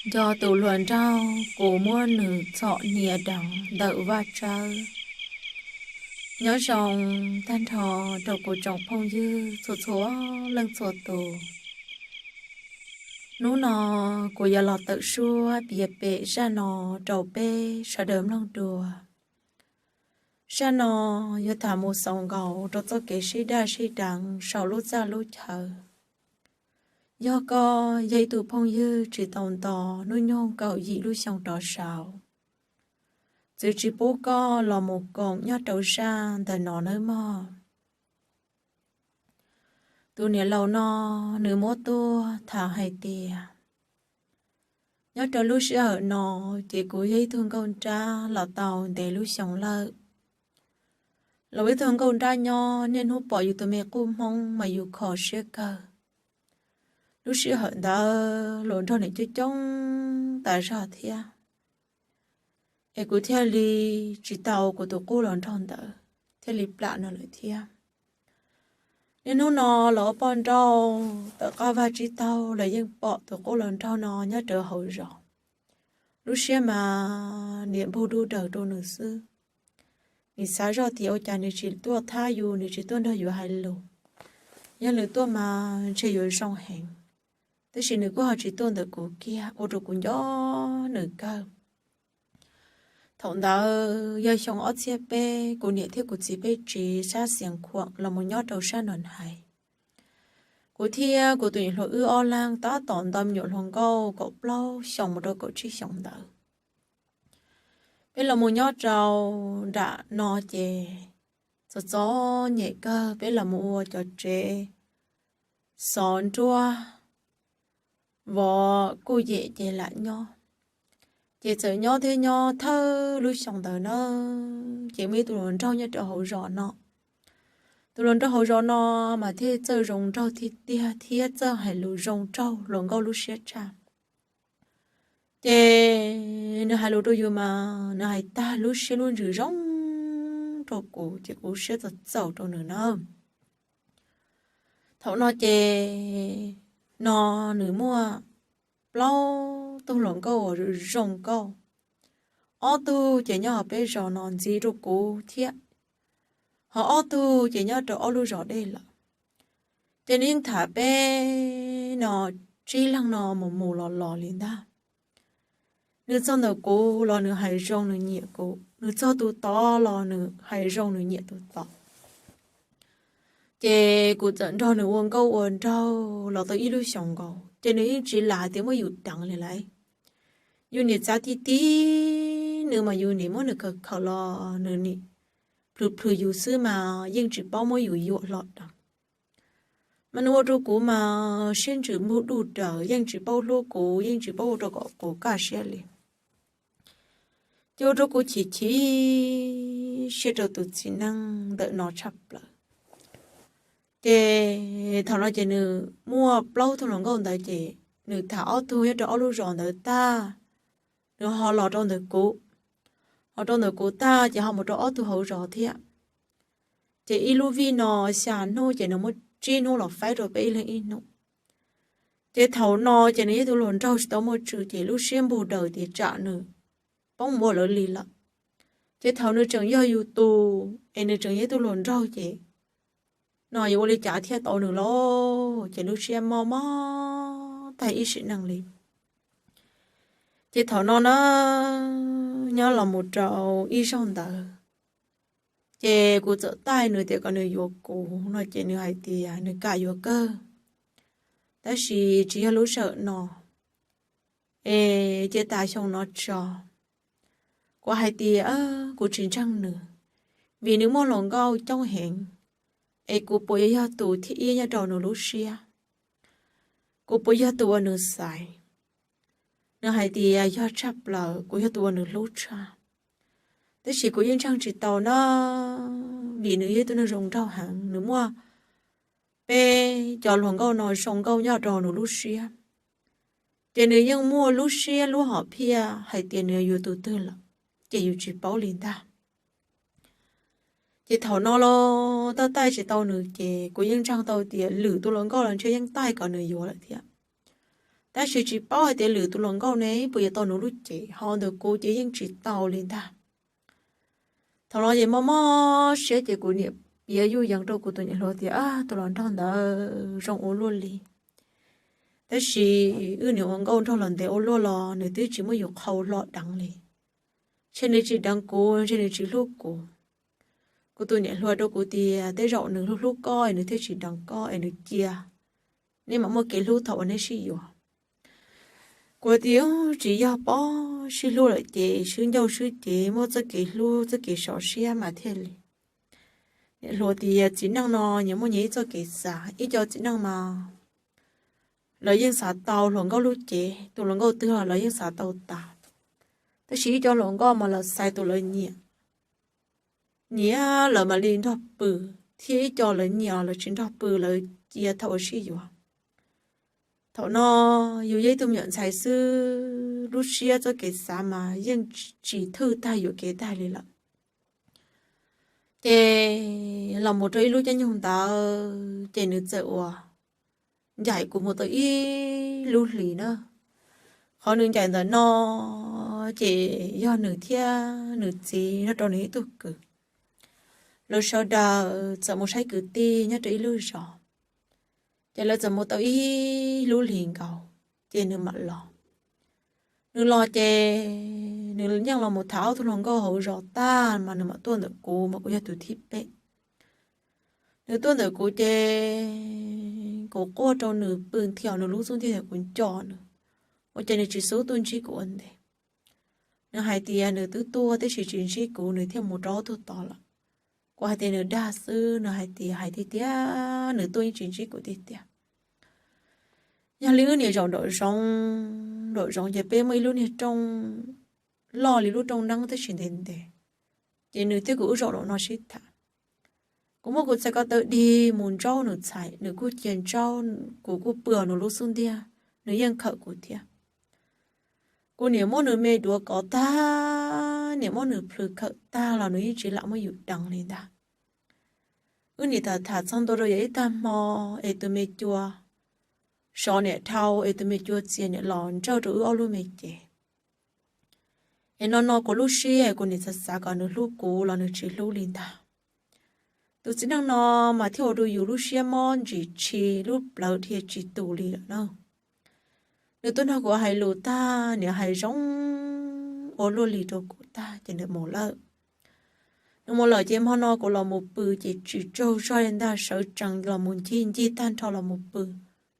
Nco tus hluas nraug kuv muab nws txhom hnia doos ntawm vaj tsawb. Nyob zoo tag nrho rau kuv tsoom phooj ywg txhua txhua leej txhua tus. Hnub no kuv yuav los tawm suab piav pem zaj no rau peb sawv daws mloog dua. Zaj no yuav tham mus xaus nkaus rau txoj kev sib daj sib deev saum lub txaj lub chaw. Yog koj yog ib tug phooj ywg tsis tau nto hnub nyoog kaum yim lub xyoo rov saud, txwv tsis pub koj los mus koom nyob rau zaj ntawm no nawb mog. Tus niam laus no nws muab tuaj tham hais tias, nyob rau lub sij hawm no ces kuv yog ib tug nkauj nrab los tau ntev lub xyoo lawm. Los ib tug nkauj nrab nyob niaj hnub pom yus tus me qub hmoob mas yus kho siab kawg. Lub sij hawm ntawd hluas nraug niam coob coob tas zog thiab, es kuv thiaj li tsis tau kuv tus qub hluas nraug ntawd, thiaj li plam no lawm thiab. Niaj hnub no los ua poj nrauj tawm qab vaj tsib taug los yeej pom tus qub hluas nraug no nyob rau hauv zos. Lub siab mas niam npug dub daws rau nws xwb. Nws xav zoj tias ua cas nws tsis tuaj thab yus, nws tsis tuaj nrog yus hais lus. Yog nws tuaj mas ntshe yuav zoo heev, tab sis nws kuj ho tsis tuaj ntawm kuv kiag ua rau kuv nco nws kawg. Thaum ntawd yog xyoo ob txhiab peb, kuv niam thiab kuv txiv peb tsiv sab Xiav Khuam los mus nyob rau sab Nus Hais. Kuv thiab kuv tus niam hluas wb ob leeg tab tom nto me nyuam hluas nkauj kaum plaub xyoos mus rau kaum tsib xyoos ntawd. Peb los mus nyob rau nram no ces txom txom nyem kawg, peb los mus ua cov tsev xov nruab, vov kuj yem ces lam nyob. Ces txawm nyob thiab nyob thawj lub xyoo ntawd na, ces muaj ib tug hluas nraug nyob rau hauv zos no. Tus hluas nraug hauv zos no mas thiaj txawj zoo nraug tiag tiag thiab txawj hais lus zoo nraug hluas nkauj lub siab tshaj. Ces nws hais lus rau yus mas nws hais tag lub siab lub ntsws zoo rau kuv ces kuv siab txaus txaus rau nws na. Thaum no ces no nws muaj plaub tug hluas nkauj uas zoo nkauj. Ob tug ces nyob hauv peb zos no ntxiv rau kuv thiab, ho ob tug ces nyob rau ob lub zos deb lawm. Ces nws yeej tham peb no tsib leeg no mus mus los los li ntag. Nws txog ntawm kuv los nws hais zoo nws nyiam kuv, nws txog tus tod los nws hais zoo nws nyiam tus tod. Ces kuv txawm nrog nws ua nkauj ua nraug los tau ib lub xyoos nkaus ces nws yeej tsis lam hais tias muab yus deev li lauj. Yus niam txav ti ti, nws mas yus niam muab nws khaws khaws los nws nim plhws plhws yus xwb mas yeej tsis paub muab yus yuam hlo deev. Mas nws ua rau kuv mas siab ntsws npug dub daws, yeej tsis paub hlub kuv, yeej tsis paub ua rau kom kuv kaj siab li. Ces ua rau kuv chim chim siab rau tus txiv neej ntawm no tshaj plaws. Ces thaum no ces nws muaj plaub tug hluas nkauj ntawd ces nws tham ob tug nyob rau ob lub zos ntawd tag, nws ho los rau ntawm kuv. Ho rau ntawm kuv tag ces ho mus rau ob tug hauv zos thiab. Ces ib lub vij no xya hnub ces nws muab tsib hnub los faib rau peb ib leeg ib hnub. Ces thaum no ces nws yog tus hluas nraug tsis tau muaj tswv ces lub siab npug daws tias tsam nws poob mus ua lawv li lawm. Ces thaum nws tseem yog yus tus es nws tseem yog tus hluas nraug ces no yuav ua li cas thiaj tau nws lauj, ces lub siab mob mob tag ib sim neej li. Ces thaum no na, nyob los mus rau ib zaug ntawd, ces kuv txawm taij nws tias kom nws yuav kuv no ces nws hais tias nws kam yuav kawg, tab sis tsis yog lub sij hawm no, es cia tas xyoo no tso. Kuv hais tias kuv tsis ntseeg nws, vim nws muaj hluas nkauj coob heev, es kuv puas yuav yog tus thib ib nyob rau nws lub siab, kuv puas yog tus uas nws xaiv. Nws hais tias yog tshaj plaws kuv yog tus uas nws hlub tshaj, tab sis kuv yeej ntseeg tsis tau na, vim nws yog tus neeg zoo nraug heev, nws muaj peb cov hluas nkauj no zoo nkauj nyob rau nws lub siab, ces nws yeej muaj lub siab lub hom phiaj hais tias nws yuav tus twg lawm, ces yus tsis paub li ntag. Ces thaum no los taij taij tsis tau nws ces kuv yeej ntseeg tau tias lwm tus hluas nkauj los ntshe yeej taij kom nws yuav lawm thiab. Tab sis tsis paub hais tias lwm tus hluas nkauj ne puas yuav tau nws lub cev, ho ntawm kuv ces yeej tsis tau li ntag. Thaum no ces mob mob siab ces kuv niam piav yuj yees rau kuv tus niam hluas tias, Tus hluas nraug ntawd zoo ua luaj li, tab sis wb niam ua nkauj nraug los ntev ua luaj los nws twb tsis muaj yus qhau hlo deev li. Ntshe nws tsis deev kuv, ntshe nws tsis hlub kuv. Kuv tus niam hluas rau kuv tias, Tej zaum nws hlub hlub koj es nws thiaj tsis deev koj es nws cia neb mam muaj kev hlub thaum uas neb sib yuav. Kuv tias, Tsis yog, pom sib hlub lawm ces sib ncauj sib cev, muaj txoj kev hlub txoj kev sov siab mas thiaj li. Niam hluas tias, Txiv neej no nyias muaj nyias ib txoj kev xav, ib co txiv neej mas lawv yeej xav tau hluas nkauj lub cev, tus hluas nkauj twg los lawv yeej xav tau tas. Tab sis ib co hluas nkauj mas lawv xaiv tus lawv nyiam, nyiam lawv mam li nrog pw, thiab ib co lawv nyiam lawv tsis nrog pw, lawv cia thaum uas sib yuav. Thaum no yus yog ib tug me nyuam ntxhais xwb, lub siab txoj kev xav mas yeej tsis thwj tag yuam kev tag li lawm. Ces los mus rau ib lub caij nyoog ntawd ces nws txawm uas ncaim kuv mus tau ib lub hlis na. Qhov nws ncaim ntawm no ces yog nws thiab nws txiv nrog rau nws ib tug kwv. Lawv sawv daws txawm mus saib kwv tij nyob rau ib lub zos. Ces lawv txawm mus tau ib lub hlis nkaus ces nws mam los. Nws los ces nws yeej los mus tham ob tug hluas nkauj hauv zos tag mas nws mam tuaj ntawm kuv, mas kuv yog tus thib peb. Nws tuaj ntawm kuv ces kuv quaj rau nws pw nthi os, nws lub xub ntiag, kuv nco nws, ua cas nws tsis xub tuaj ntsib kuv ua ntej. Nws hais tias nws twb tuaj tab sis tsis ntsib kuv, nws thiaj mus rau ob tug tod lawm. Kuv hais tias nws dag xwb, nws hais tias hais tiag tiag, nws tuaj yeej tsis ntsib kuv tiag tiag. Yog li wb niam zaum nraum zoov, nraum zoov ces peb muaj ib lub niag rooj loj li lub rooj neeb tab sis ntev ntev, ces nws thiab kuv wb zaum nraum no sib tham. Kuv muab kuv txhais ko taw dig mus ntsaub nws txhais, nws kuj cia ntsaub, kuv kuj pw nws lub xub ntiag, nws yeej khawm kuv thiab. Kuv niam muab nws me duav kov tag, niam muab nws plhws khawm tag los nws yeej tsis lam muab yus deev li ntag. Wb niam tham tham txog ntua rau yog ib tag hmo es tus me cua sov niam dhau es tus me cua txias niam los ntsawj rau wb ob lub me cev. Es no no kuv lub siab, kuv niam xav xav kom nws hlub kuv los nws tsis hlub li ntag. Tus txiv neej no mas thiaj ua rau yus lub siab mob ntsis tshis, lub plawv dhia tsis tus li lawm na. Nws tuaj nrog kuv hais lus tag, niam hais zoo ua luaj li rau kuv tag ces nws mus lawm. Nws mus lawm ces hmo no kuv los mus pw ces tsis tsaug zog li ntag, sawv tsees los mus ncig ncig tag nrho los mus pw,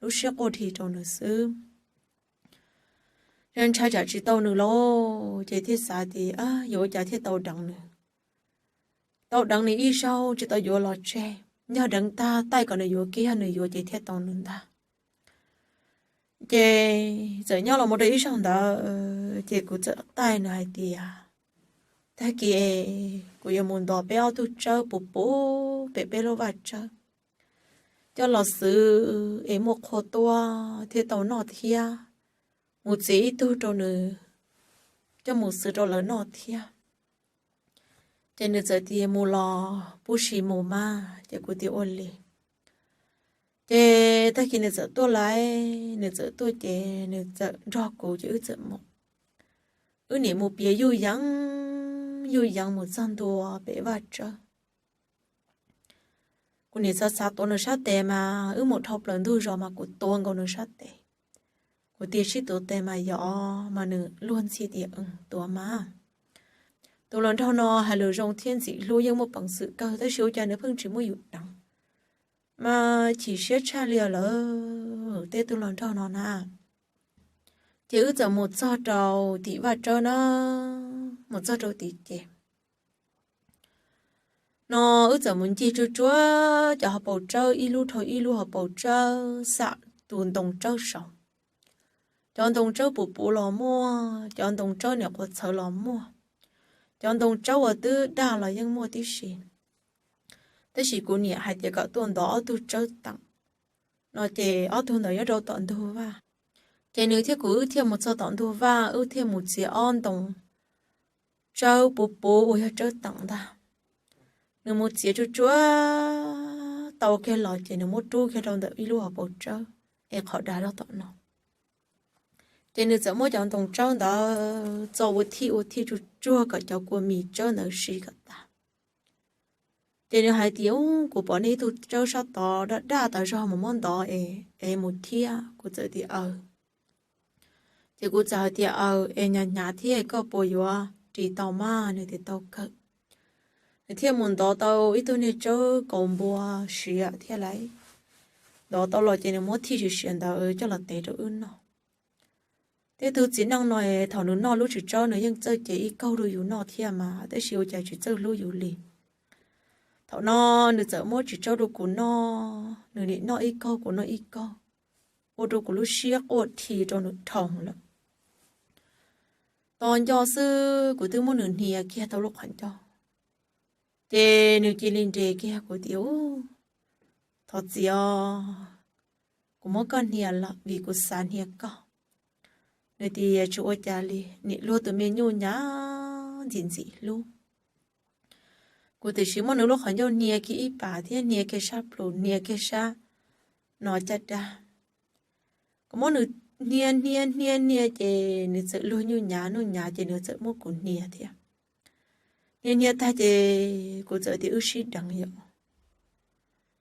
lub siab quaj dhi rau nws xwb. Ntshai tsam tsis tau nws lauj, ces thiaj xav tias yuav ua cas thiaj tau deev nws. Tau deev nws ib zaug tsis tau yuav los tseg, yog deev tag taij kom nws yuav kiag, yog nws yuav ces thiaj tau nws ntag. Ces txawm nyob los mus rau ib zaug ntawd ces kuv txawm taij nws hais tias, tag kis kuv yuav mus ntos peb ob tug tsawb puv puv pem peb lub vaj tsawb, coj los xwb es muaj qhua tuaj thiaj tau noj thiab, mus txiav ib tug rau nws coj mus xwb rau lawv noj thiab. Ces nws txawm tias mus los pub si mus mas, ces kuv tias ua li. Ces tag kis nws txawm tuaj lawm, nws txawm tuaj ces nws txawm nrog kuv ces wb txawm mus. Wb niam mus piav yuj yeev yuj yeev mus txog ntua pem vaj tsawb. Kuv niam xav xav tuav nws sab tes mas wb mus dhau plaws ntug zos mas kuv tuav nkaus nws sab tes. Kuv tias sib tuav tes mas yog, mas nws luag ntxhi tias tuav mas. Tus hluas nraug no hais lus zoo thiab ntxim hlub yeej muaj peev xwm kawg tab sis ua cas nws pheej tsis muab yus deev, mas chim siab tshaj li lawm tej tug hluas nraug no na. Ces wb txawm mus txog rau tim vaj tsawb na, mus txog rau tim ces no wb txawm mus ncig tsuag tsuag cov hauv paus tsawb, ib lub dhau ib lub hauv paus tsawb xam tus ntoo tsawb saud. Cov ntoo tsawb puv puv los muaj, cov ntoo tsawb niam qhuav txhawv los muaj, cov ntoo tsawb uas twb daj los yeej muaj tib si. Tab sis kuv niam hais tias kom tuaj ntov ob tug tsawb teem no ces ob tug ntawd nyob rau tom ntug vaj. Ces nws thiab kuv wb thiaj mus txog tom ntug vaj, wb thiaj mus txiav ob ntoo tsawb puv puv uas yog tsawb teem ntag. Nws mus txiav tsuag tsuag tau kiag los ces nws muab rub kiag rau ntawm ib lub hauv paus tsawb es qhov dav rau tom no. Ces nws txawm muab cov ntoo tsawb ntawd txo ua thij ua thij tsuag tsuag kom cov kua mis tsawb ntawd si kom tas. Ces nws hais tias, Ub, kuv pom nej ib tug tsawb sab tod daj daj tas zog, mus muab ntov es mus thiab. Kuv txawm tias, Aws. Ces kuv txawm hais tias, Aws, es hnyav hnyav thiab, koj puas yuav ris tau mas? Nws tias, Tau kawg. Nws thiaj mus ntov tau ib tug niag tsawb kaus npua siav thiab lauj. Ntov tau los ces nws muab thij siav siav ntawd coj los tev rau wb noj. Tej tug txiv neej no es thaum nws noj lub txiv tsawb nws yeej txawj cev ib kaug rau yus noj thiab mas, tab sis ua cas tsis txawj hlub yus li. Thaum no nws txawm muab txiv tsawb rau kuv noj, nws nim noj ib kaug kuv noj ib kaug, ua rau kuv lub siab quaj dhi rau nws dhau lawm. Tos nco xwb kuv twb muab nws hnia kiag tau lub qhov ncauj, ces nws cia li nres kiag kuv tias, Ub, thov txim os, kuv muab koj hnia lawm vim kuv xav hnia koj. Nws tias, Tsis ua cas li, nim luag tus me nyuj nyav ntxim ntxim hlub. Kuv tiam sis muab nws lub qhov ncauj hnia kiag ib pas thiab hnia kiag sab plhu, hnia kiag sab no caj dab. Kuv muab nws hnia hnia hnia hnia ces nws txawm luag nyuj nyav nyuj nyav ces nws txawm muab kuv hnia thiab. Hnia hnia tag ces kuv txawm tias, Wb sib deev yom.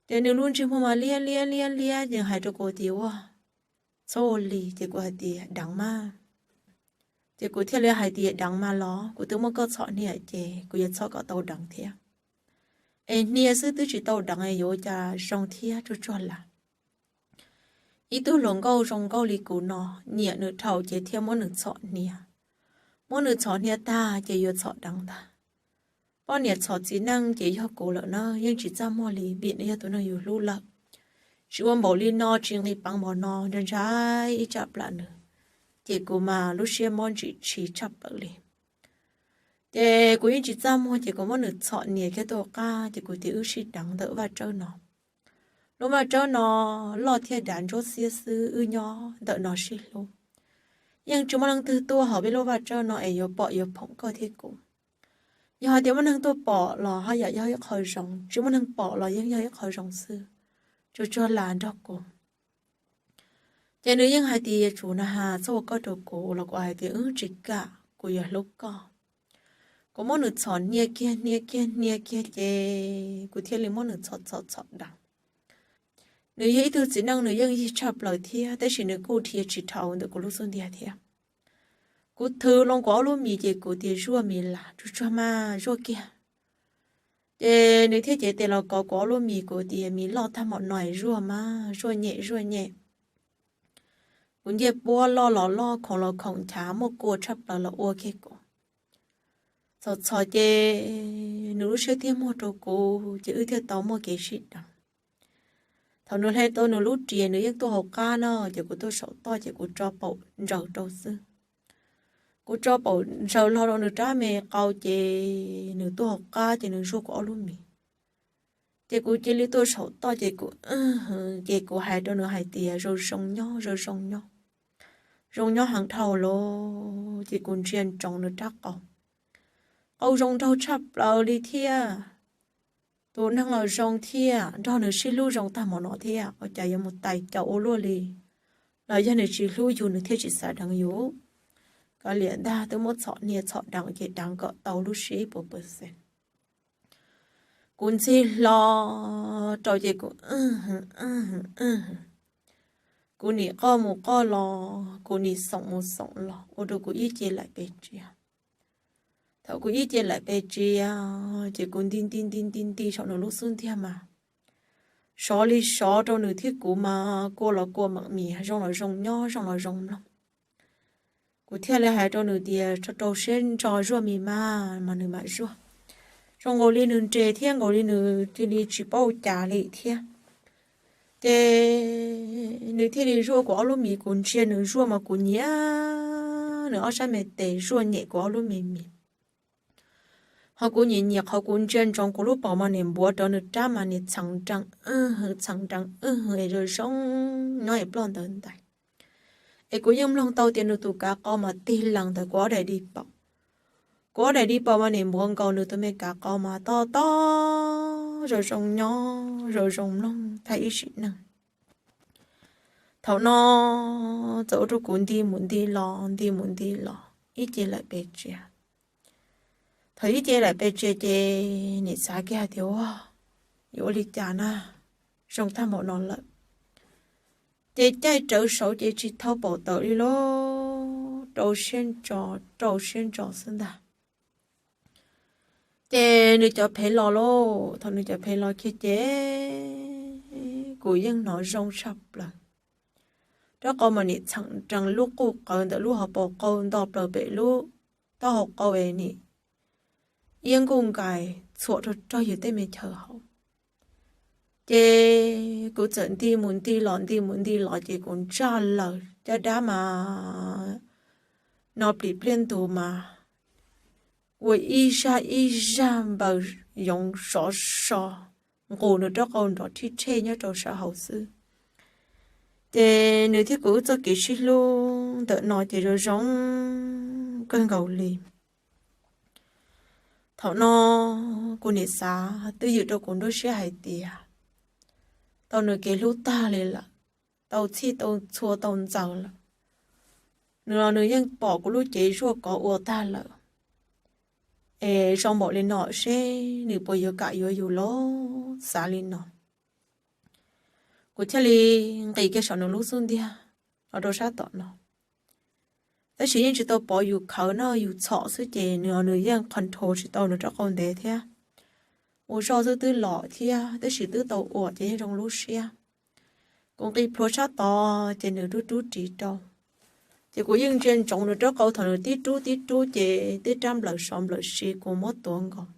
Ces nws lub ntsej muag mas liab liab liab liab, nws hais rau kuv tias, Ua, txhob ua li. Ces kuv hais tias, Deev mas. Ces kuv thiaj li hais tias, Deev mas los kuv twb muab koj txhom hnia ces kuv yuav txhom kom tau deev thiab. Es hnia xwb twb tsis tau deev es yuav ua cas zoo thiab, tsuag tsuag las. Ib tug hluas nkauj zoo nkauj li kuv no, nyiam nws dhau ces thiaj muab nws txhom hnia. Muab nws txhom hnia tag ces yuav txhom deev ntag. Poj niam txhom txiv neej ces yog kuv lawm na, yeej tsis txaj muag li vim nws yog tus neeg yus hlub lawm. Tsis ua npaum li no, tsis nqis peev npaum no, ntshai ntshai ib tsam plam nws, ces kuv mas lub siab mob ntsim tshis tshaj plaws li. Ces kuv yeej tsis txaj muag ces kuv muab nws txhom hnia kiag tuaj qab ces kuv tias, Wb sib deev ntawm vaj tsawb no. Lub vaj tsawb no loj thiab dav ntsuab xiab xwb, wb nyob ntawm no sib hlub. Yeej tsis muaj leej twg tuaj hauv peb lub vaj tsawb no es yuav pom yuav phoom koj thiab kuv. Yog hais tias muaj neeg tuaj pom los haj yam yog ib qho zoo, tsis muaj neeg pom los yeej yog ib qho zoo xwb. Tsuag tsuag las nrog kuv. Ces nws yeej hais tias, Yuav tsum na has, txhob ua koj rau kuv los kuv hais tias, Wb tsis kam, kuv yuav hlub koj. Kuv muab nws txhom hnia kiag hnia kiag hnia kiag ces kuv thiaj li muab nws txhom txhom txhom deev. Nws yog ib tug txiv neej nws yeej yig tshaj plaws thiab, tab sis nws kuj dhia tsis dhau ntawm kuv lub xub ntiag thiab. Kuv thwv loo kuv ob lub mis ces kuv tias, Zuaj mis las, tsuag tsuag mas zuaj kiag. Ces nws thiaj cev tes los kov kuv ob lub mis, kuv tias, Mis loj tag npaum no es zuaj mas, zuaj nyem zuaj nyem. Kuv ncej puab loj los loj, khoom los khoom nchav, muaj kua tshaj plaws los ua kiag kuv. Txhom txhom ces nws lub siab thiaj muag rau kuv ces wb thiaj tau muaj kev sib deev. Thaum nws hle tau nws lub riam nws yeej tuaj hauv qab no ces kuv tuaj saum toj ces kuv tso paum ntsaws rau xwb. Kuv tso paum ntsaws hlo rau nws rab me qau ces nws tuaj hauv qab ces nws zuaj kuv ob lub mis. Ces kuv cia li tuaj saum toj ces kuv, ces kuv hais rau nws hais tias, Zoo zoo nyob, zoo zoo nyob, zoo nyob heev dhau lawm. Ces kuv ntsia ntsoov nws rab qau, qau zoo nraug tshaj plaws li thiab. Tus neeg los zoo thiab, nrog nws sib hlub zoo tag npaum no thiab, ua cas yuav mus tais caus ua luaj li. Los yog nws tsis hlub yus nws thiaj tsis xav deev yus. Kav liam ntag, twb muab txhom hnia txhom deev ces deev kom tau lub siab ib puas pawv xees. Kuv ntxig hlo rau ces kuv, kuv nim qoj mus qoj los, kuv nim xoom mus xoom los, ua rau kuv ib ce laim pes tsia. Thaum kuv ib ce laim pes tsia ces kuv nti nti nti nti nti saum nws lub xub ntiag mas sov li sov rau nws thiab kuv mas kua los kua meem mis, zoo los zoo nyob, zoo los zoo mloog. Kuv thiaj li hais rau nws tias, Rau rau siab ntso zuaj mis mas, mas nws mam zuaj. Zoo nkaus li nws nres thiab nkaus li nws cia li tsis paub ua cas li thiab. Ces nws thiaj li zuaj kuv ob lub mis, kuv ntsia nws zuaj mas kuv nyiam nws ob sab me tes zuaj nyem kuv ob lub me mis. Ho kuv nyiam nyiam qhov kuv ntsia ntsoov kuv lub paum mas nim npuav rau nws rab mas nim txheem nrees, txheem nrees es zoo zoo nyob es ploj ntawd ntais. Es kuv yeej mloog tau tias nws tus kav qau mas tig lees ntawm kuv ob daim di paum. Kuv ob daim di paum mas nim npuav nkaus nws tus me kav qau mas tob tob zoo zoo nyob zoo zoo mloog thaij ib sim neej. Thaum no txawm ua rau kuv nti mus nti los nti mus nti los ib ce laim pes tsia. Thaum ib ce laim pes tsia ces nim xav kiag hais tias, ua, yuav ua li cas na, zoo tag npaum no lawm. Ces caij rawv saud ces tsis thau paum tawm li lauj, rau siab ntso, rau siab ntso xwb ntag. Ces nws cov phev los lauj, thaum nws cov phev los kiag ces kuv yeej hnov zoo tshaj plaws. Rab qau mas nim txheem rees lub quj qawv ntawm lub hauv paus qau nto plaws pem lub taub hau qau es nim iab nkuj nkais txhuam rau rau yus tej me chaw hauv. Ces kuv txawm nti mus nti los nti mus nti los ces kuv ntsaj lawm caj dab mas no plim pliaj ntug mas ua ib zaj ib zaj npaws yoov sov so nqus nws rab qau nrov thij thej nyob rau sab hauv xwb. Ces nws thiab kuv wb txoj kev sib hlub ntawm no ces zoo zoo kawg nkaus li. Thaum no kuv nim xav twj ywm rau kuv nruab siab hais tias tau nws kev hlub tag li lawm, tau txhij tau txhua tau ntxaws lawm, nws los nws yeej pom kuv lub cev zuaj kov ua tag lawm. Es zoo npaum li no seb nws puas yuav kam yuav yus los xav li no. Kuv thiaj li nqis kiag saum nws lub xub ntiag los rau sab tom no. Tab sis yeej tsis tau pov yus khawv no, yus txhom xwb ces nws los nws yeej control tsis tau nws rab qau ntev thiab. Ua zoj xwb twb los thiab, tab sis twb tau ua ces yeej zoo lub siab. Kuv nqis plhuav sab tod ces nws rub rub ris rau. Ces kuv yeej ntsia ntsoov nws rab qau thaum nws tib rub tib rub ces twb rab nplawm sov nplawm si kuv muab tuav nkaus.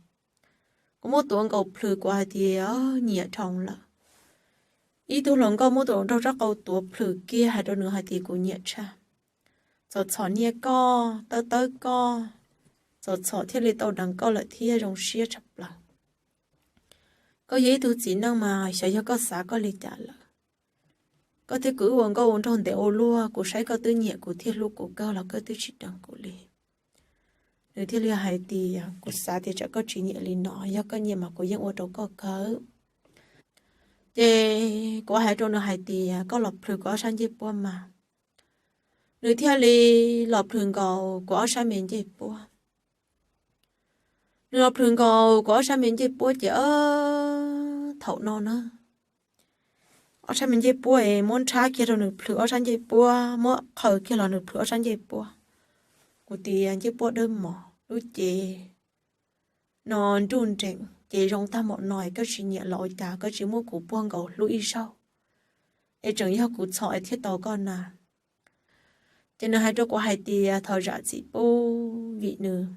Kuv muab tuav nkaus plhws kuv hais tias nyiam dhau lawm. Ib tug hluas nkauj muab tus hluas nraug rab qau tuav plhws kiag hais rau nws hais tias kuv nyiam tshaj. Txom txhom niag koj, tawb tawb koj, txom txhom thiaj li tau deev koj lawm thiab zoo siab tshaj plaws. Koj yog ib tug txiv neej mas xyov yog koj xav koj li cas lawm. Koj thiab kuv wb ua nkauj ua nraug ntev ua luaj, kuv saib koj twb nyiam kuv thiab hlub kuv kawg los koj twb tsis deev kuv li. Nws thiaj li hais tias kuv xav tias tsam koj tsis nyiam li no, yog koj nyiam mas kuv yeej ua rau koj kawg. Ces kuv hais rau nws hais tias koj los plhws kuv ob sab ncej puab mas. Nws thiaj li los plhws nkaus kuv ob sab me ncej puab. Nws los plhws nkaus kuv ob sab me ncej puab ces thaum no na, ob sab me ncej puab es muab nrhab kiag rau nws plhws ob sab ncej puab, muab qhaws kiag los nws plhws ob sab ncej puab. Kuv tias ncej puab dawb mos, lub cev no nruj nreem ces zoo tag npaum no es koj tsis nyiam los ua cas koj tsis muab kuv puag nkaus hlub ib zaug, es tseem yog kuv txhom es thiaj tau koj na. Ces nws hais rau kuv hais tias thov zam txim pub vim nws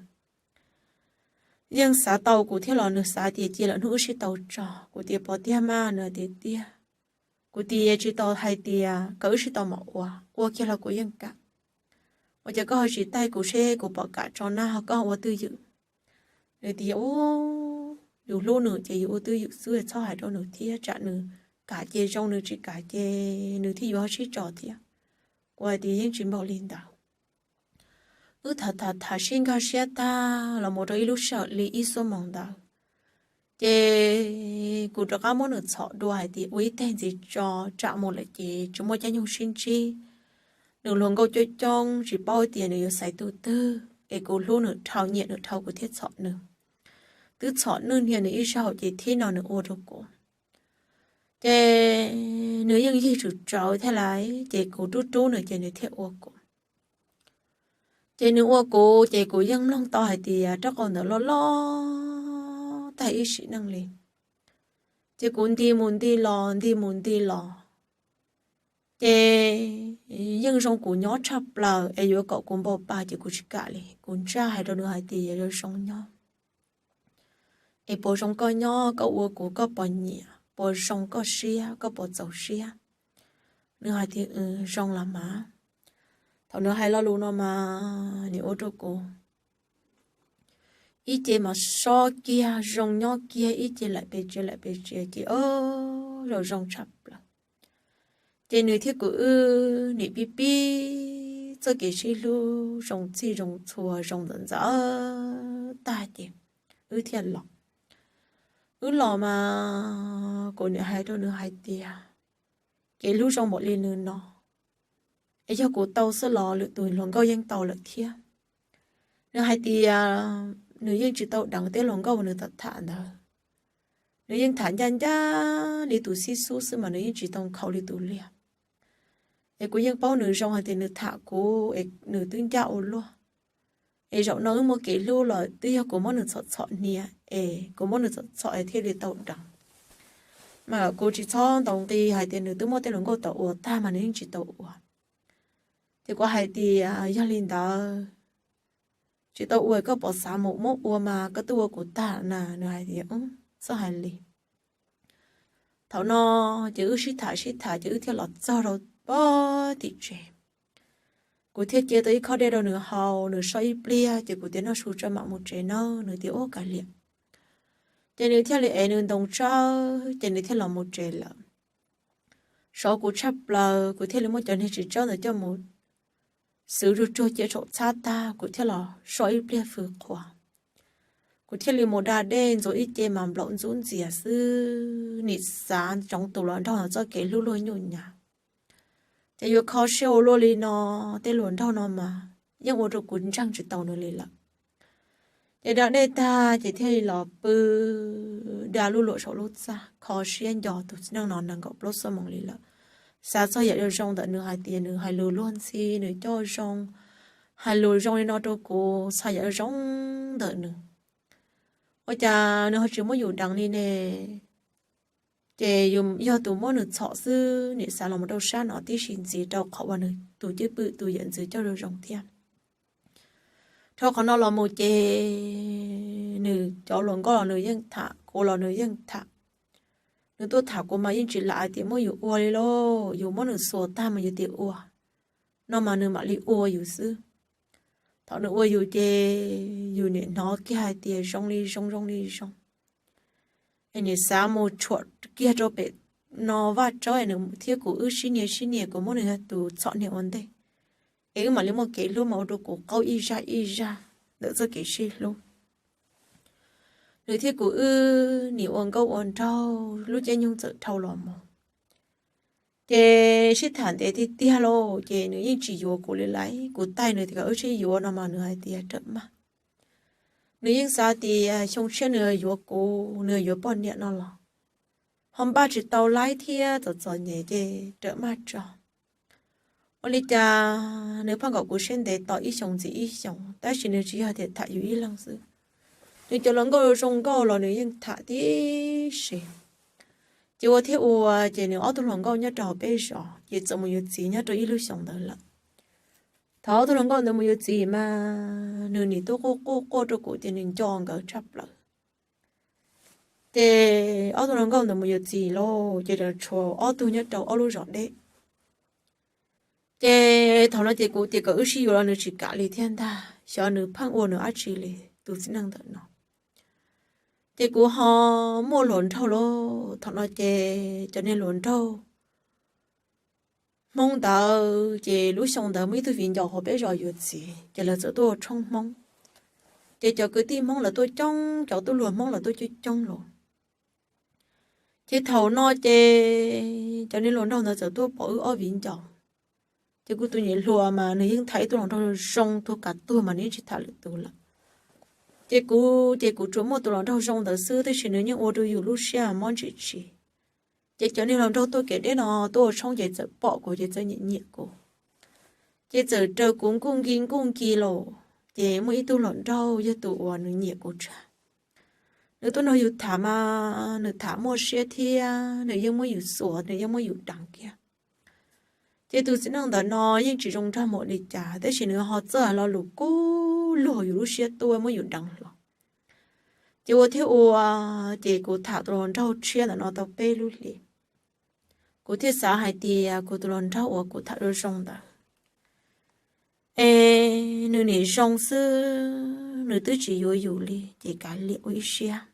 yeej xav tau kuv thiab los nws xav tias cia lwm hnub wb sib tau tso. Kuv tias pov tiag mas, nws tias tiag. Kuv tias tsis tau hais tias kom wb sib tau mas ua, ua kiag los kuv yeej kam. Ua cas koj ho tsis taij kuv seb kuv pom kam tso na ho koj ua twj ywm? Nws tias u, yus hlub nws ces yus ua twj ywm xwb, txhob hais rau nws thiab tsam nws kam ces zoo, nws tsis kam ces nws thiaj yuav ho sib tso thiab. Kuv hais tias yeej tsis npaum li ntawd. Wb tham tham tham sib nkag siab tag los mus rau ib lub sij hawm li ib xuab moos ntawd, ces kuv rov qab muab nws txhom dua hais tias ua ib teg ntxiv tso, tsam mus lawm ces tsis muaj caij nyoog sib ntsib. Nws hluas nkauj coob coob tsis paub tias nws yuav xaiv tus twg, es kuv hlub nws dhau nyiam nws dhau kuv thiaj txhom nws. Twb txhom nwj niag nws ib zaug ces thib no nws ua rau kuv. Ces nws yeej yig tsum tsawv thiab lawm ces kuv rub rub nws ces nws thiaj ua kuv. Ces nws ua kuv ces kuv yeej mloog tau hais tias rab qau ntawd loj loj tag ib sim neej li. Ces kuv nti mus nti los nti mus nti los, ces yeej zoo kuv nyob tshaj plaws es yuav kom kuv npau pa ces kuv tsis kam li. Kuv ntsaj hais rau nws hais tias yog zoo nyob es puas zoo koj nyob, koj ua kuv koj puas nyiam, puas zoo koj siab, koj puas txaus siab? Nws hais tias zoo los mas. Thaum nws hais lo lus no mas nws ua rau kuv ib ce mas sob kiag zoo nyob kiag, ib ce laim pes tsia laim pes tsia ces o, zoo zoo tshaj plaws. Ces nws thiab kuv wb nim pib pib txoj kev sib hlub zoo txhij zoo txhua zoo ntxawm ntxawm tag ces wb thiaj los. Wb los mas kuv nim hais rau nws hais tias kev hlub zoo npaum li nws no Es yog kuv tau xwb los lwm tus hluas nkauj yeej tau lawm thiab. Nws hais tias nws yeej tsis tau deev tej hluas nkauj uas nws tham tham ntawd. Nws yeej tham ncaj ncaj li tus xib xub xwb mas nws yeej tsis tau nkhaus li tus liag. Es kuv yeej paub nws zoo hais tias nws tham kuv es nws twb ncaj ua luaj. Es zaum no wb muaj kev hlub los twb yog kuv muab nws txhom txhom hnia, es kuv muab nws txhom txhom es thiaj li tau deev. Mas kuv tsis txhob ntaus nqi hais tias nws twb muaj tej hluas nkauj tau ua tag mas nws yeej tsis tau ua. Ces kuv hais tias yog li ntawd, tsis tau ua koj puas xav mus muab ua mas koj twb ua kuv tag na. Nws hais tias txhob hais li. Thaum no ces wb sib tham sib tham ces wb thiaj los txog rau pem tim tsev. Kuv thiaj cia tau ib khob dej rau nws haus, nws so ib pliag ces kuv tias noj su tso mam mus tsev nawb, nws tias ua kav liam. Ces nws thiaj li ev nws ntoo tsawb ces nws thiaj los mus tsev lawm. Sav kuv tshaj plaws, kuv thiaj li muab cov niag txiv tsawb ntawd coj mus xwb, tsuag tsuag cia tsaum txhab tag kuv thiaj los so ib pliag fws qhuav. Kuv thiaj li mus da dej ntxuav ib ce mas nplaum ntxub ntxias xwb, nim xav ntsoov tus hluas nraug no txoj kev hlub luag nyuj nyav. Ces yuav kho siab ua luaj li no, tej hluas nraug no mas yeej ua rau kuv ntseeg tsis tau nws li lawm. Ces da dej tag ces thiaj li los pw da lub luam saum lub txaj, kho siab nco tus txiv neej no nees nkaum plaub xuab moos li lawm. Xav txog yam zoo zoo ntawm nws hais tias nws hais lus luag ntxhi, nws coj zoo, hais lus zoo li no rau kuv, xav yam zoo ntawm nws. Ua cas nws ho tsis muab yus deev li ne? Ces yus yog tus muab nws txhom xwb, nim xav los mus rau sab no tib si ntxiv rau qhov uas nws tus cwj pwm tus yawm ntxwv coj zoo zoo thiab. Dhau qhov no los mus ces nws cov hluas nkauj los nws yeej tham, kuv los nws yeej tham. Nws tuaj tham kuv mas yeej tsis lam hais tias muab yus ua li lauj, yus muab nws xuas tag mas yus tias ua no mas nws mam li ua yus xwb. Thaum nws ua yus ces yus nim hnov kiag hais tias zoo li zoo zoo li zoo. Es nim xav mus tshuam kiag rau pem no vaj tsawb es nws thiab kuv wb sib nias sib nias, kuv muab nws yog tus txhom nias ua ntej, es wb mam li muaj kev hlub mas ua rau kuv qaug ib zaj ib zaj ntawm txoj kev sib hlub. Nws thiab kuv wb nim ua nkauj ua nraug, lub caij nyoog txawm dhau los mus. Ces sib tham ntev tiag tiag lauj, ces nws yeej tsis yuav kuv li lawm. Kuv taij nws tias kom wb sib yuav no mas nws hais tias rawm maj. Nws yeej xav tias xyoo tshiab nws yuav kuv, nws yuav poj niam no los ho npaj tsis tau laib thiab txom txom nyem ces rawm maj tso. Ua li cas nws pheej kom kuv siab ntev tos ib xyoos ntxiv ib xyoos, tab sis nws tsis yog tias tham yus ib leeg xwb. Nws cov hluas nkauj zoo nkauj los nws yeej tham tib si. Ces ua thiab ua ces nws ob tug hluas nkauj nyob rau hauv peb zos ces txawm mus yuav txiv nyob rau ib lub xyoos ntawd lawm. Thaum ob tug hluas nkauj ntawd mus yuav txiv mas nws nim tuaj quaj quaj quaj rau kuv tias nws nco nkawd tshaj plaws. Ces ob tug hluas nkauj ntawd mus yuav txiv lauj, ces tshuav ob tug nyob rau ob lub zos deb. Ces thaum no ces kuv tias kom wb sib yuav los nws tsis kam li thiab ntag, xyov nws pheej ua nws dab tsi li tus txiv neej ntawm no. Ces kuv ho muaj hluas nraug lauj, thaum no ces cov niag hluas nraug Hmoob ntawd ces lub xyoo ntawd muaj ib tug viv ncaus hauv peb zos yuav txiv ces lawv txawm tuaj ua tshoob Hmoob. Ces cov kwv tij Hmoob lawv tuaj coob, cov tub hluas Hmoob lawv tuaj coob coob lauj. Ces thaum no ces cov niag hluas nraug ntawd txawm tuaj pom wb ob viv ncaus. Ces kuv tus niam hluas mas nws yeej tham ib tug hluas nraug zoo tuag kav tuag mas nws yeej tsis tham lwm tus lawm. Ces kuv ces kuv tsuas muaj tus hluas nraug zoo ntawd xwb, tab sis nws yeej ua rau yus lub siab mob ntsim tsis. Ces cov niag hluas nraug tuaj kev deb no tuaj ua tshoob ces txawm pom kuv ces txawm nyiam nyiam kuv. Ces txawm raws kuv nkuj nki nkuj nki lauj. Ces muaj ib tug hluas nraug yog tus uas nws nyiam kuv tshaj. Nws tuaj nrog yus tham mas nws tham muaj siab thiab nws yeej muab yus xuas, nws yeej muab yus deev kiag. Ces tus txiv neej ntawm no yeej tsis zoo nraug mus li cas, tab sis nws ho txawj hais lo lus kub luag yus lub siab tuaj muab yus deev hlo. Ces ua thiab ua, ces kuv tham tus hluas nraug tshiab ntawm no tau peb lub hlis. Kuv thiaj xav hais tias kuv tus hluas nraug uas kuv tham zoo zoo ntawd es nws nim zoo xwb, nws twb tsis yuav yus li, ces kav liam ua ib siab.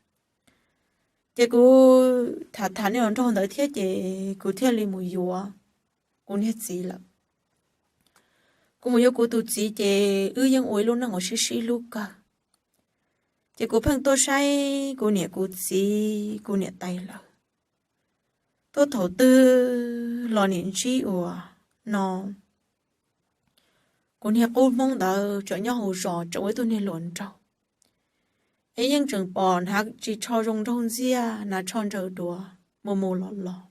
Ces kuv tham tham niag hluas nraug ntawd thiab ces kuv thiaj li mus yuav kuv niag txiv lawm. Kuv mus yuav kuv tus txiv ces wb yeej ua ib lub neej uas sib sib hlub kawg. Ces kuv pheej tuaj saib kuv niam kuv txiv kuv niam tais lawv. Tuaj thaum twg los nim ntsib uas no Kuv niag qub hmoob ntawd tseem nyob hauv zos tseem ua ib tug niag hluas nraug, es yeej tseem pom hnav ris tsho zoo nraug ntxiag, hnav tsho ntsaws duav mus mus los los.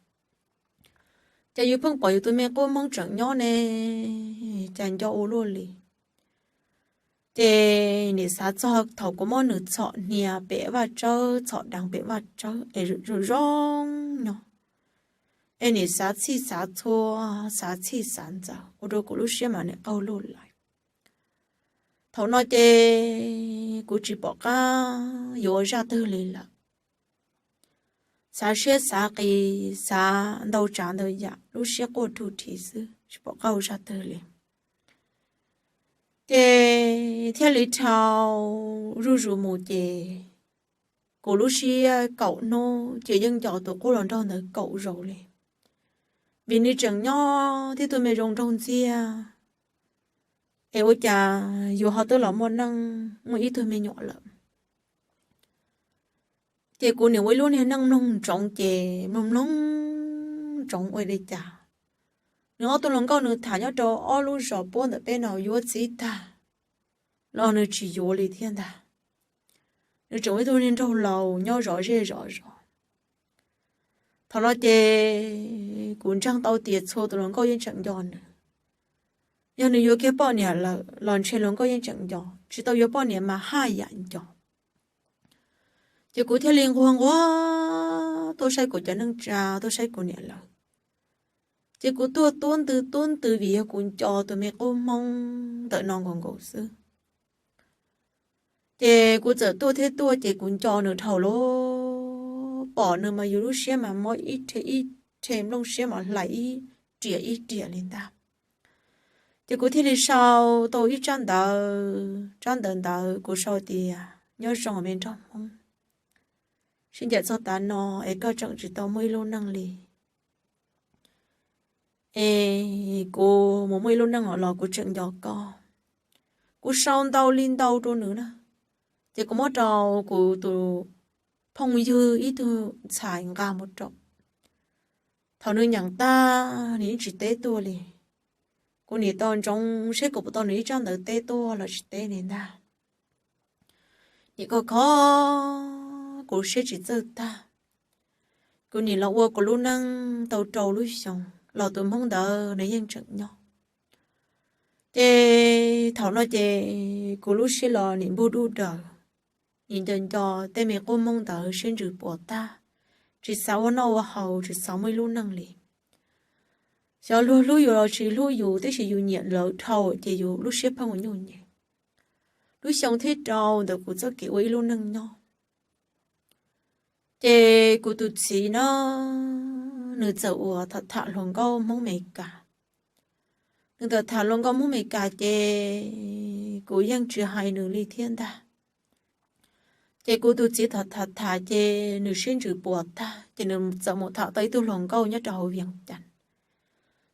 Ces yus pheej pom yus tus me qub hmoob tseem nyob ne, cas nco ua luaj li. Ces nim xav txog thaum kuv muab nws txhom hnia pem vaj tsawb, txhom deev pem vaj tsawb es zoo zoo nyob, es nim xav txhij xav txhua, xav txhij xav ntxaws ua rau kuv lub siab mas nim qaug luj lais. Thaum no ces kuv tsis pom qab yuav ua zaj twg li lawm. Xav siab xav qis, xav ntau tsav ntau yam, lub siab quaj rhuj rhiv xwb tsis pom qab ua zaj twg li. Ces thiaj li dhau zuj zus mus ces kuv lub siab kaum hnub ces yeej nco tus qub hluas nraug ntawd kaum zaus li, vim nws tseem nyob thiab tus me zoo nraug ntxiag. Es ua cas yus ho twb los muaj neej muaj ib tug me nyuam lawm? Ces kuv nim ua ib lub niag neej mloog ntsoov ces mloog mloog ntsoov ua li cas nws ob tug hluas nkauj nws tham nyob rau ob lub zos puab ntawm peb no yuav txib tag los nws tsis yuav li thiab ntag. Nws tseem ua ib tug niag nraug laus nyob zov zej zov zos. Thaum no ces kuv ntseeg tau tias txhua tus hluas nkauj yeej tseem nco nws. Yog nws yuav kiag poj niam lawm los ntshe hluas nkauj yeej tseem nco, tsis tau yuav poj niam mas haj yam nco. Ces kuv thiaj li nquag nquag tuaj saib kuv cov neej tsa, tuaj saib kuv niam lawv. Ces kuv tuaj tuab ntws tuab ntws vim yog kuv nco tus me qub hmoob ntawm no nkaus nkaus xwb. Ces kuv txawm tuaj thiab tuaj ces kuv nco nws dhau lawm, pom nws mas yus lub siab mas mob ib rhe ib rhe, nplooj siab mas hlais ib riam ib riam li ntag. Ces kuv thiaj li sau tau ib tsab ntawv, tsab ntawv ntawd kuv sau tias nyob zoo me nraug hmoob, sib ncaim txog tav no es koj tseem tsis tau muaj ib lub neej li. Es kuv mus muaj ib lub neej los kuv tseem nco koj. Kuv sau ntau li ntau rau nws na, ces kuv muab rau kuv tus phooj ywg ib tug ntxhais nqa mus rau. Thaum nws nyeem tag nws yeej tsis teb tuaj li. Kuv nim tau ntsoov seb kuv puas tau nws ib tsab ntawv teb tuaj los tsis teb li ntag. Nim kho kho kuv siab tsis txawj tag, kuv nim los ua kuv lub neej tau rau lub xyoo los tus hmoob ntawd nws yeej tseem nyob. Ces thaum no ces kuv lub siab los nim npug dub daws, nim nco nco tej me qub hmoob ntawd siab ntsws puas tag, tsis xav ua noj ua haus, tsis xav muaj ib lub neej li. Xyov luag hlub yus los tsis hlub yus, tab sis yus nyiam lawv dhau ces yus lub siab pheej ua nyuj nyem. Lub xyoo thib rau ntawm kuv txoj kev ua ib lub neej nyob, ces kuv tus txiv no nws txawm ua tham tham hluas nkauj hmoob Amelikas. Nws txawm tham hluas nkauj hmoob Amelikas ces kuv yeej tsis hais nws li thiab ntag. Ces kuv tus txiv tham tham tham ces nws siab ntsws puas tag ces nws txawm mus tham tau ib tug hluas nkauj nyob rau hauv Vias Cas.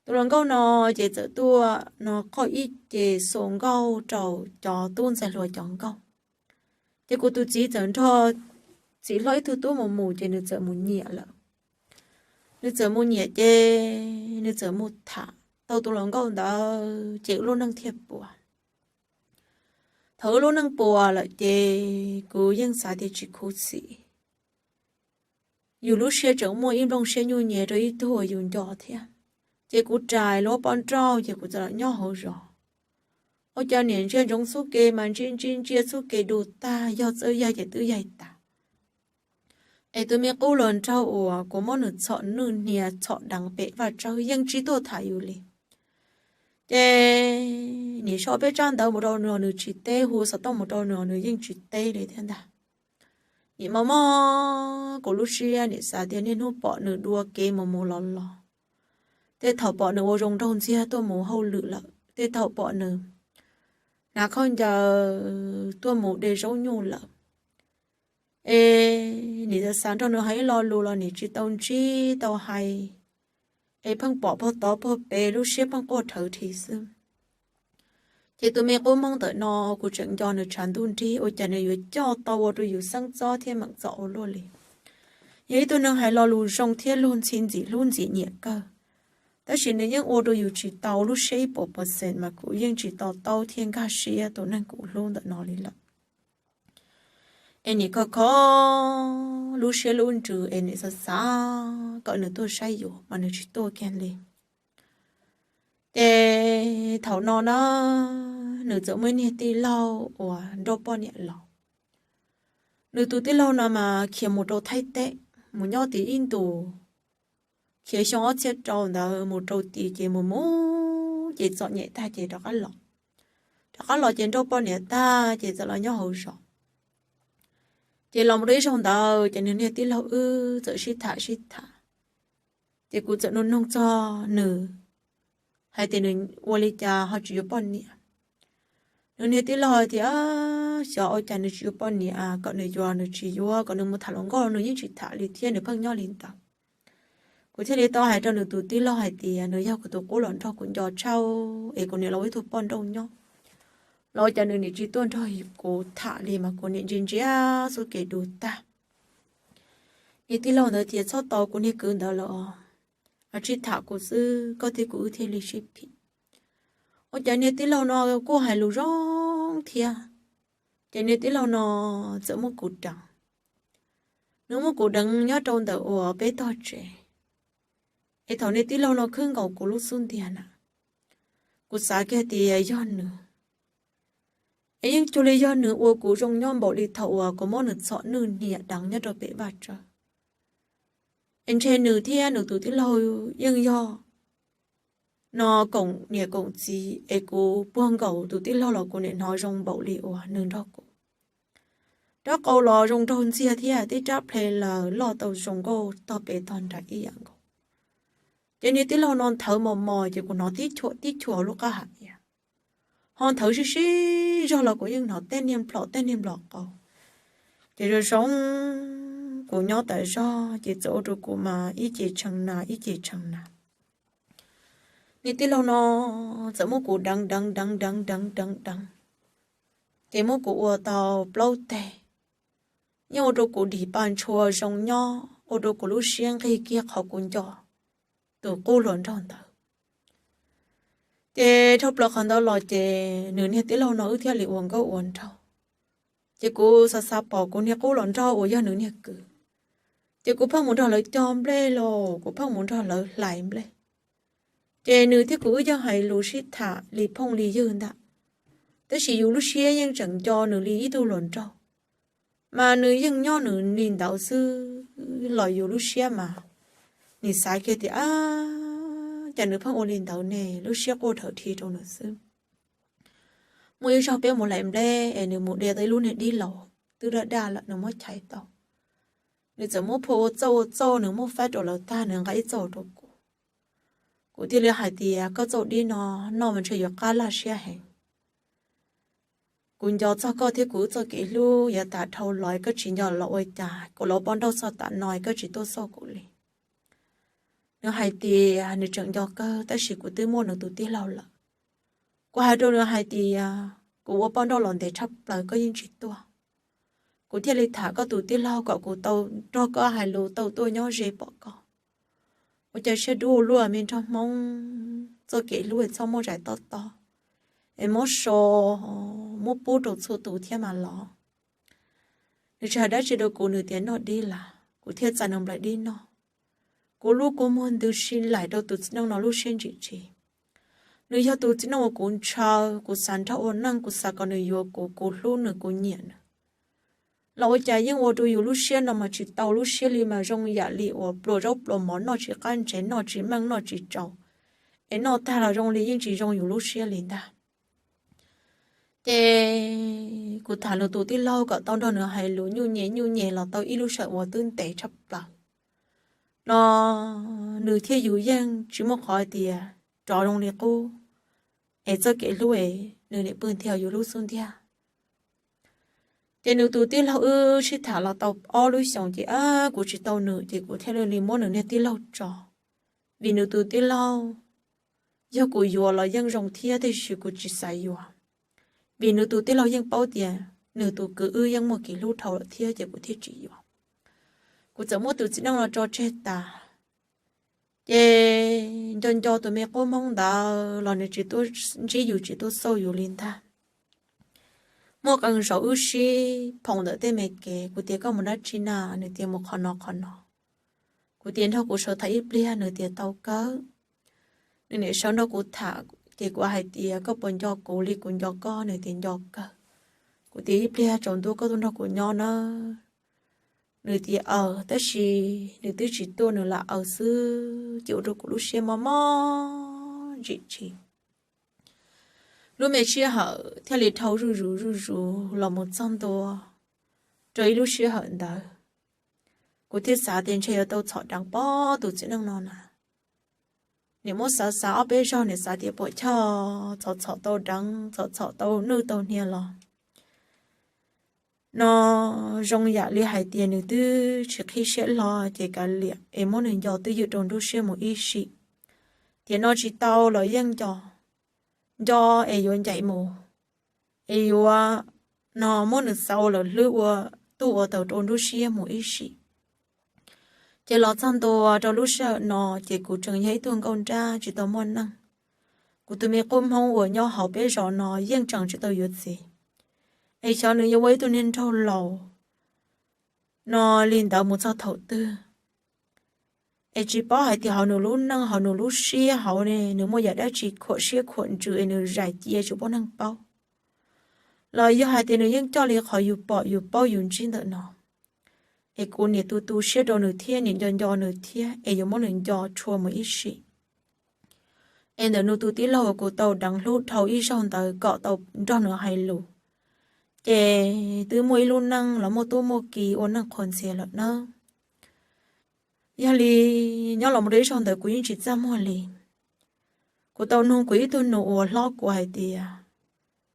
Tus hluas nkauj no ces txawm tuaj no qoj ib ce xuas nkauj rau cov tub ntxhais hluas cov nkauj. Ces kuv tus txiv txawm nrog txiv hlob ib tug tub mus mus ces nws txawm mus nyiam lawm. Nws txawm mus nyiam ces nws txawm mus tham tau tus hluas nkauj ntawd ces wb lub neej thiaj puas. Thaum wb lub neej puas lawm ces kuv yeej xav tias tsis khuv xim, yus lub siab tseem muaj ib nplooj siab nyuj nyem rau ib tug uas yus nco thiab. Ces kuv rais lub pob nrauj ces kuv txawm los nyob hauv zos. Ua cas niam ntsia ntsoov txhub ke mas ntsia ntsia ntsia txhub ke du tag, yog txawj yaig ces twb yaig tas. Es tus me qub hluas nraug uas kuv muab nws txhom nwj hnia txhom deev pem vaj tsawb yeej tsis tuaj tham yus li. Ces nim sau peb tsab ntawv mus rau nws los nws tsis teb, hu xov tooj mus rau nws los nws yeej tsis teb li thiab ntag. Nim mob mob kuv lub siab, nim xav tias niaj hnub pom nws dua kev mus mus los los, tej thaum pom nws ua zoo nraug ntxiag tuaj mus hauj lwm lawm, tej thaum pom nws hnav khaub ncaws tuaj mus de zaub nyuj lawm. Es nim xav xav nrog nws hais ib lo lus los nim tsis tau ntsib tau hais, es pheej pom pog tod pog pem lub siab pheej quaj rhawv rhi xwb. Ces tus me qub hmoob ntawm no kuv tseem nco nws tshav ntuj nrig, ua cas nws yuav coj tau ua rau yus xeeb txob thiab meem txom ua luaj li. Yog ib tug neeg hais lo lus zoo thiab luag ntxhi ntxim hlub ntxim nyiam kawg, Tab sis nws yeej ua rau yus tsis tau lub siab ib puas percent mas kuv yeej tsis to taub thiab nkag siab tus neeg kuv hlub ntawm no li lawm. Es nim kho kho lub siab lub ntsws es nim xav xav kom nws tuaj saib yus mas nws tsis tuaj kiag li. Ces thaum no na, nws txawm muaj niag tij laug uas nrauj poj niam los. Nws tus tij laug no mas khiav mus rau Thaib teb, mus nyob tim ib ntus, khiav xyoo ob txhiab rau ntawd mus rau tid ces mus mus ces txom nyem tag ces rov qab los. Rov qab los ces nrauj poj niam tag ces txawm los nyob hauv zos. Ces los mus rau ib zaug ntawd ces nws niag tij laug wb txawm sib tham sib tham, ces kuv txawm nug noog txog nws hais tias nws ua li cas ho tsis yuav poj niam. Nws niag tij laug hais tias xyov ua cas nws tsis yuav poj niam, kom nws yuav nws tsis yuav, kom nws mus tham hluas nkauj nws yeej tsis tham li thiab nws pheej nyob li ntawd. Kuv thiaj li tau hais rau nws tus tij laug hais tias nws yog kuv tus qub hluas nraug, kuv nco tshaj es kuv niam los ua ib tug poj nrauj nyob los ua cas nws niam tsis tuaj nrog kuv tham li mas kuv niam ntsia ntsia xub kev du tag. Niag tij laug ntawd tias txhob tos kuv niag kwv ntawd los, sib tham kuv xwb koj thiab kuv wb thiaj li sib phim. Ua cas niag tij laug no kuj hais lus zoo thiab, ces niag tij laug no txawm muab kuv deev. Nws muab kuv deev nyob rau ntawm uas peb tog tsev, es thaum niag tij laug no khwb nkaus kuv lub xub ntiag na, kuv xav kiag tias yog nws, es yeej cuag li yog nws ua kuv zoo nyob npaum li thaum uas kuv muab nws txhom nwj niam deev nyob rau pem vaj tsawv. Es ntshe nws thiab nws tus tij laug yeej yog no koom niam koom txiv es kuv puag nkaus tus tij laug los kuv niam hnov zoo npaum li uas nws nrog kuv. Rab qau los zoo nraug ntxiag thiab tib rab ple laws loj tau zoo nkauj tog pem tog nraim ib yam nkaus. Ces niag tij laug no nthawv mos mos ces kuv hnov tib chuam tib chuam lub qab hais tias, ho nthawv sib sib zog los kuv yeej hnov tej niag nplom tej niag nplom qau. Ces zoo zoo kuv nyob tas zog ces txawm ua rau kuv mas ib ce tshee nas ib ce tshee nas. Niag tij laug no txawm muab kuv deev deev deev deev deev deev deev, ces muab kuv ua tau plaub teg, yeej ua rau kuv dim pa ntshua zoo nyob, ua rau kuv lub siab nqig kiag qhov kuv nco tus qub hluas nraug ntawd. Ces dhau plaws qhov ntawd los ces nws niag tij laug no wb thiaj li ua nkauj ua nraug. Ces kuv xav xav pom kuv niag qub hluas nraug uas yog nws niag kwv, ces kuv pheej mus nrog lawv cog nplej los kuv pheej mus nrog lawv hlais nplej. Ces nws thiab kuv wb yeej hais lus sib tham li phooj li ywg ntag, tab sis yus lub siab yeej tseem nco nws li ib tug hluas nraug. Mas nws yeej nyob nws li ntawd xwb los yus lub siab mas nim xav kiag tias, ab, cas nws pheej ua li ntawd ne, lub siab quaj dhawv dhi rau nws xwb. Muaj ib zaug peb mus hlais nplej es nws mus de tau ib lub niag dib laus twb daj daj lawm nws muab chais tau. Nws txawm muab phua ua txauj ua txauj nws muab faib rau lawv tag nws nqa ib txauj rau kuv. Kuv thiaj li hais tias koj txauj dib no noj mas ntshe yuav qab laj siab heev. Kuv nco txog koj thiab kuv wb txoj kev hlub yav tas dhau los koj tsis nco los ua cas kuv los poj nrauj txog tam no koj tsis tuaj xauj kuv li. Nws hais tias nws tseem nco kawg tab sis kuv twb muaj nws tus tij laug lawm. Kuv hais rau nws hais tias kuv ua poj nrauj los ntev tshaj plaws koj yeej tsis tuaj. Kuv thiaj li tham koj tus tij laug kom kuv tau nrog koj hais lus tau tuaj nyob ze pom koj. Ua cas siab dub ua luaj me nraug Hmoob, txoj kev hlub es txhob muaj zais tob tob, es muab so, muab pub rau txhua tus thiab mas los. Nws tsis hais dab tsi rau kuv nws tias noj dib las, kuv thiaj txais nws nplaim dib noj. Kuv lub kua muag ntws si laim rau tus txiv neej no lub siab ntsim tsis. Nws yog tus txiv neej uas kuv ntshaw, kuv xav nrog ua neej, kuv xav kom nws yuav kuv, kuv hlub nws, kuv nyiam nws. Los ua cas yeej ua rau yus lub siab no mas tsis tau lub siab li mas zoo yam li uas pluas zaub pluas mov noj tsis qab ntsev noj tsis meej noj tsis tsaus, es noj tag los zoo li yeej tsis zoo yus lub siab li ntag. Ces kuv tham nws tus tij laug kom tau nrog nws hais lus nyuj nyem nyuj nyem los tau ib lub sij hawm uas twb ntev tshaj plaws no, nws thiab yus yeej tsis muaj qhov hais tias rov zoo li qub, es txoj kev hlub es nws niam pw ntiag yus lub xub ntiag. Ces nws tus tij laug wb sib tham los tau ob lub xyoos ces kuv tsis tau nws ces kuv thiaj li muab nws niag tij laug tso. Vim nws tus tij laug, yog kuv yuav los yeej zoo thiab tiam sis kuv tsis xav yuav. Vim nws tus tij laug yeej paub tias nws tus kwv wb yeej muaj kev hlub dhau lawm thiab ces kuv thiaj tsis yuav. Kuv txawm muab tus txiv neej no tso tseg tas. Ces nco nco tus me qub hmoob ntawd los nws tsis tuaj ntsib yus tsis tuaj xauj yus li ntag. Muaj qee zaus wb sib phoom ntawm tej me kev, kuv tias koj mus dab tsi na, nws tias mus qhov no qhov no. Kuv tias nrog kuv sawv tham ib pliag, nws tias tau kawg. Nws niam sawv nrog kuv tham ces kuv hais tias koj puas nco kuv li kuv nco koj, nws tias nco kawg. Kuv tias ib pliag tsaus ntuj koj tuaj nrog kuv nyob na. Nws tias aws, tab sis nws twb tsis tuaj, nws lam aws xwb ces ua rau kuv lub siab mob mob ntsim tsis. Lub me sij hawm thiaj li dhau zuj zus zuj zus los mus txog ntua rau ib lub sij hawm ntawd, kuv thiaj xav tias ntshe yuav tau txhom deev pob tus txiv neej no na. Nim muab xav xav ob peb zaug nim xav tias puam choj txhom txhom tau deev txhom txhom tau nwj tau hnia los no zoo yam li hais tias nws twb tsis qhib siab hlo ces kav liam es muab nws nco twj ywm rau nruab siab mus ib sim. Tiam no tsis tau los yeej nco, nco es yuav ncaim mus, es yuav no muab nws xav ua lawm hlwb ua tuj ua taws rau nruab siab mus ib sim. Ces los txog ntua rau lub sij hawm no ces kuv tseem yog ib tug nkauj nrab tsis tau muaj neej. Kuv tus me qub hmoob uas nyob hauv peb zos no yeej tseem tsis tau yuav txiv, es xyov nws yuav ua ib tug niag nraug laus no li ntawd mus txog thaum twg. Es tsis paub hais tias hauv nws lub neej hauv nws lub siab hauv ne nws muaj yam dab tsi khuam siab khuam ntsws es nws zais cia tsis pub neeg paub, los yog hais tias nws yeej coj li qhov yus pom yus paub yus ntsib ntawm no. Es kuv niam tu tu siab rau nws thiab niam nco nco nws thiab es yuav muab nws nco tshua mus ib sim. Es ntawm nws tus tij laug uas kuv tau deev hlub dhau ib zaug ntawd kom tau nrog nws hais lus, ces twb muaj ib lub neej los muaj tub muaj ki ua neej qhuas ntxias lawm nawb. Yog li nyob los mus rau ib zaug ntawd kuv yeej tsis txaj muag li. Kuv tau nug kuv ib tug nus uas hlob kuv hais tias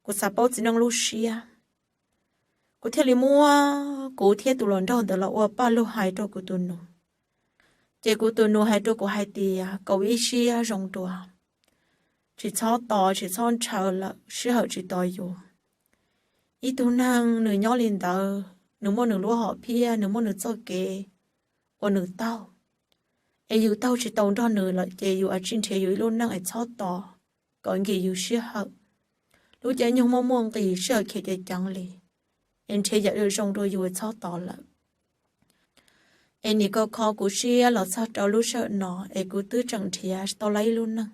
kuv xav paub txiv neej lub siab. Kuv thiaj li muab kuv thiab tus hluas nraug ntawd los ua paj lug hais rau kuv tus nus. Ces kuv tus nus hais rau kuv hais tias kom ua ib siab zoo dua, tsis txhob tos tsis txhob ntshaw lawm, sij hawm tsis tos yus. Ib tug neeg nws nyob li ntawd nws muaj nws lub hom phiaj, nws muaj nws txoj kev uas nws taug, es yus taug tsis tau nrog nws lawm ces yus ua tsis nrhiav yus ib lub neej es txhob tos kom nkim yus sij hawm. Lub caij nyoog muaj muaj nqis, sij hawm khiav ceev ceev li, es nrhiav yam zoo rau yus es txhob tos lawm. Es nim kho kho kuv siab los txog rau lub sij hawm no es kuv twb tseem nrhiav tau lawm ib lub neej.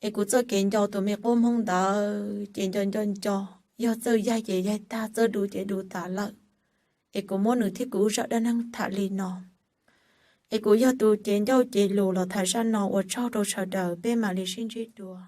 Es kuv txoj kev nco tus me qub hmoob ntawd ces nco nco nco, yog txawj yaig ces yaig tag, txawj du ces du tas lawm. Es kuv muab nws thiab kuv zaj dab neeg tham li no. Es kuv yog tus cev ncauj cev lus los tham zaj no, ua tsaug rau sawv daws, peb mam li sib ntsib dua.